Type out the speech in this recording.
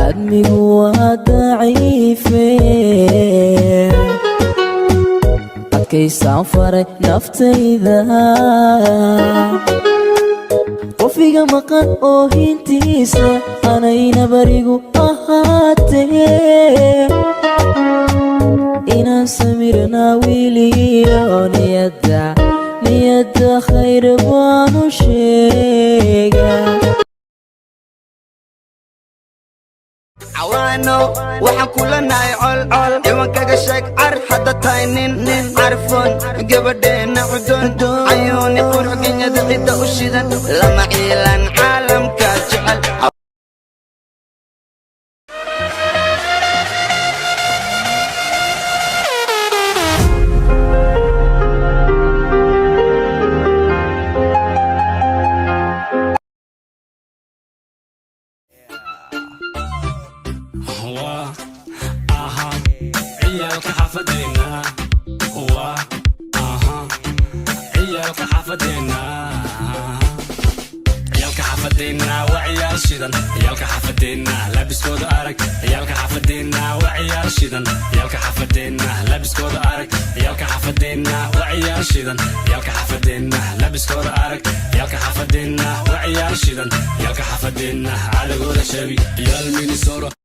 Admigu waa daciife, adkaysaan faray naftayda. Qofiga maqan oo hintiisa anayna barigu ahaatee, inaan samirnaa wiiliyo niyadda, niyadda khayr baanu sheegaa. Cawaano waxaan kula nahay col col, ciwankaga sheeg car hadda tahay nin nin carfoon. Gabadheenna cudon cayuuni qurux, genyada cidda u shidan, lama ciilan caalamka jecel. Waa aha ciyaalka xaafadeena, waa aha ciyaalka xaafadeena. Ciyaalka xaafadeena waa ciyaal shidan. Ciyaalka xaafadeena labiskooda arag. Ciyaalka xaafadeena waa ciyaal shidan. Ciyaalka xaafadeena labiskooda arag. Ciyaalka xaafadeena waa ciyaal shidan. Ciyaalka xaafadeena labiskooda arag. Ciyaalka xaafadeena waa ciyaal shidan. Ciyaalka xaafadeena cadagooda sheegi, ciyaal Minnesota.